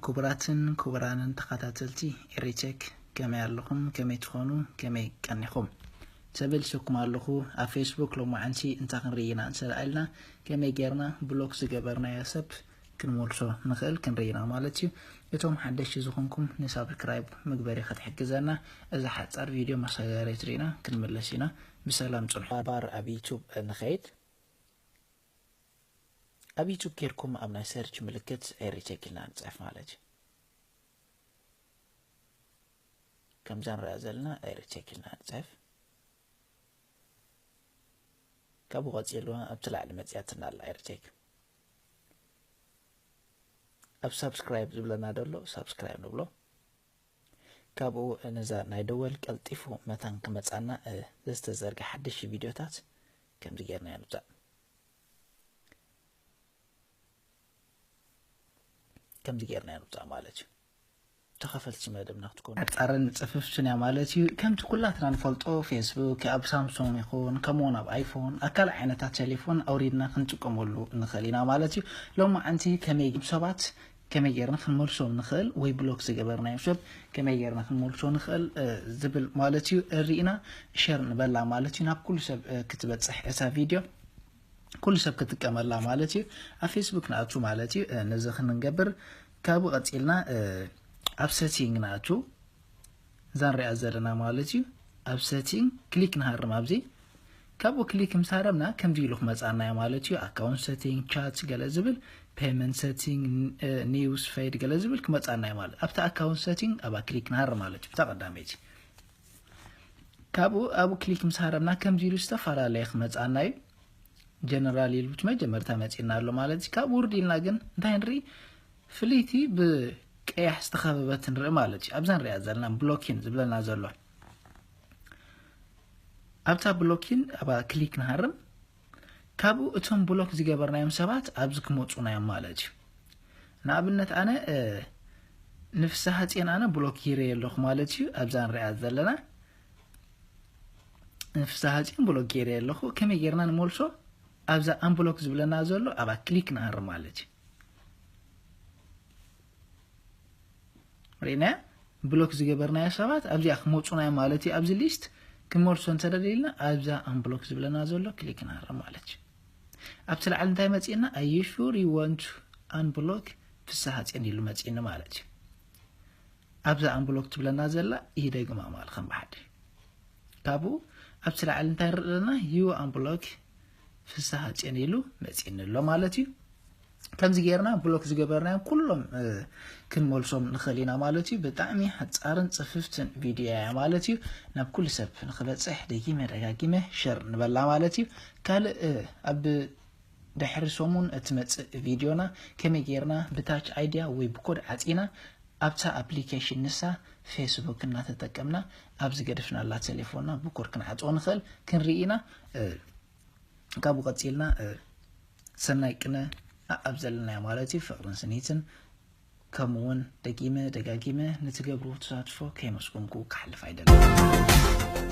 ክቡራትን ክቡራንን ተኸታተልቲ ኤሪቴክ፣ ከመይ ኣለኹም? ከመይ ትኾኑ? ከመይ ቀኒኹም? ሰበል ሰኩም ኣለኹ። ኣብ ፌስቡክ ሎማዓንቲ እንታይ ክንርኢ ኢና እንስላ ኢልና፣ ከመይ ጌርና ብሎክ ዝገበርናዮ ሰብ ክንመልሶ ንኽእል ክንርኢ ኢና ማለት እዩ። እቶም ሓደሽቲ ዝኾንኩም ንሳብስክራይብ ምግበሪ ክትሕግዘና እዛ ሓጻር ቪድዮ መሰጋገሪት ርኢና ክንምለስ ኢና። ብሰላም ጽንሑ። ባር ኣብ ዩቱብ ንኸይድ። ኣብ ዩቱብ ጌርኩም ኣብ ናይ ሰርች ምልክት ኤሪቴክ ኢልና ንጽሕፍ ማለት እዩ። ከምዛ ንሪኣ ዘለና ኤሪቴክ ኢልና ንጽሕፍ። ካብኡ ቀጺሉ ኣብቲ ላዕሊ መጺኣትና ኣላ ኤሪቴክ። ኣብ ሳብስክራይብ ዝብለና ደሎ ሳብስክራይብ ንብሎ። ካብኡ ነዛ ናይ ደወል ቀልጢፉ መታን ክመጻና፣ እ፣ ዝተዘርግሐ ሓድሽ ቪድዮታት ከምዚ ጌርና ንብጻእ። ከምዚ ጌርና ንብጻእ ማለት እዩ። ተኸፈልቲ መደብና ክትኮኑ። ሓጻርን ጽፍፍትን እያ ማለት እዩ። ከምቲ ኩላትና ንፈልጦ ፌስቡክ ኣብ ሳምሶንግ ይኹን ከምኡውን ኣብ ኣይፎን ኣካል ዓይነታት ቴሌፎን ኣውሪድና ክንጥቀመሉ ንኽእል ኢና ማለት እዩ። ሎማዓንቲ ከመይ ሰባት ከመይ ጌርና ክንመልሶም ንኽእል ወይ ብሎክ ዝገበርናዮም ሰብ ከመይ ጌርና ክንመልሶ ንኽእል፣ እ፣ ዝብል ማለት እዩ። ርኢና ሸር ንበላ ማለት እዩ። ናብ ኩሉ ሰብ፣ እ፣ ክትበጽሕ እታ ቪድዮ ኩሉ ሰብ ክጥቀመላ ማለት እዩ። ኣብ ፌስቡክ ንኣቱ ማለት እዩ። እ፣ ነዚ ክንገብር ካብኡ ቀጺልና፣ እ፣ ኣብ ሰቲንግ ንኣቱ እዛ ንሪኣ ዘለና ማለት እዩ። ኣብ ሰቲንግ ክሊክ ንሃርም ኣብዚ። ካብኡ ክሊክ ምስ ሃረምና ከምዚ ኢሉ ክመጻና እዩ ማለት እዩ። ኣካውንት ሰቲንግ፣ ቻት ገለ ዝብል፣ ፔመንት ሰቲንግ፣ እ፣ ኒውስ ፌድ ገለ ዝብል ክመጻና እዩ ማለት። ኣብቲ ኣካውንት ሰቲንግ ኣብኣ ክሊክ ንሃርም ማለት እዩ። እታ ቀዳመይቲ። ካብኡ ኣብኡ ክሊክ ምስ ሃረምና ከምዚ ኢሉ ዝተፈላለየ ክመጻና እዩ። ጀነራል ኢሉ እቲ መጀመርታ መጺና ኣሎ ማለት እዩ። ካብኡ ውርድ ኢልና ግን እንታይ ንርኢ? ፍልይቲ ብቀያሕ ዝተኸበበት ንርኢ ማለት እዩ። ኣብዛ ንሪኣ ዘለና ብሎኪን ዝብለና ዘሎ። ኣብታ ብሎኪን ኣብኣ ክሊክ ንሃርም። ካብኡ እቶም ብሎክ ዝገበርናዮም ሰባት ኣብዚ ክመጹና እዮም ማለት እዩ። ንኣብነት ኣነ፣ እ፣ ንፍስሃ ጽዮን ኣነ ብሎክ ጌረዮ ኣለኹ ማለት እዩ። ኣብዛ ንሪኣ ዘለና ንፍስሃ ጽዮን ብሎክ ጌረዮ ኣለኹ። ከመይ ጌርና ንመልሶ? ኣብዛ ኣምብሎክ ዝብለና ዘሎ ኣብኣ ክሊክ ንሃርም ማለት እዩ። ርኢናያ? ብሎክ ዝገበርናዮ ሰባት ኣብዚኣ ክመጹና እዮም ማለት እዩ። ኣብዚ ሊስት ክንመልሶ እንተደሊልና ኣብዛ ኣምብሎክ ዝብለና ዘሎ ክሊክ ንሃርም ማለት እዩ። ኣብቲ ላዕሊ እንታይ መጺእና? Are you sure you want to unblock ፍስሃ ጽዮን ኢሉ መጺእኒ ማለት እዩ። ኣብዛ ኣምብሎክ ትብለና ዘላ ይደግማ ማለት ከም ብሓደ። ካብኡ ኣብቲ ላዕሊ እንታይ ንርኢ ኣለና? You unblock ፍስሃ ጽዮን ኢሉ መጺእኒ ኣሎ ማለት እዩ። ከምዚ ጌርና ብሎክ ዝገበርናዮም ኩሎም፣ እ፣ ክንመልሶም ንኽእል ኢና ማለት እዩ። ብጣዕሚ ሓጻርን ጽፍፍትን ቪድዮ እያ ማለት እዩ። ናብ ኩሉ ሰብ ንኽበጽሕ ደጊመ ደጋጊመ ሸር ንበላ ማለት እዩ። ካልእ፣ እ፣ ኣብ ድሕሪ ሰሙን እትመጽእ ቪድዮና ከመይ ጌርና ብታች ኣይድያ ወይ ብኮድ ዓጺና ኣብታ ኣፕሊኬሽን ንሳ ፌስቡክ እናተጠቀምና ኣብ ዝገደፍናላ ቴሌፎንና ብኮድ ክንዓጽዎ ንኽእል ክንርኢ ኢና። እ፣ ካብኡ ቀጺልና፣ እ፣ ሰናይ ቅነ ኣብ ዘለናዮ ማለት እዩ ፍቕርን ስኒትን ከምኡ እውን ደጊመ ደጋጊመ ንትገብርዎ ተሳትፎ ከየመስገንኩ ክሓልፍ ኣይደልን።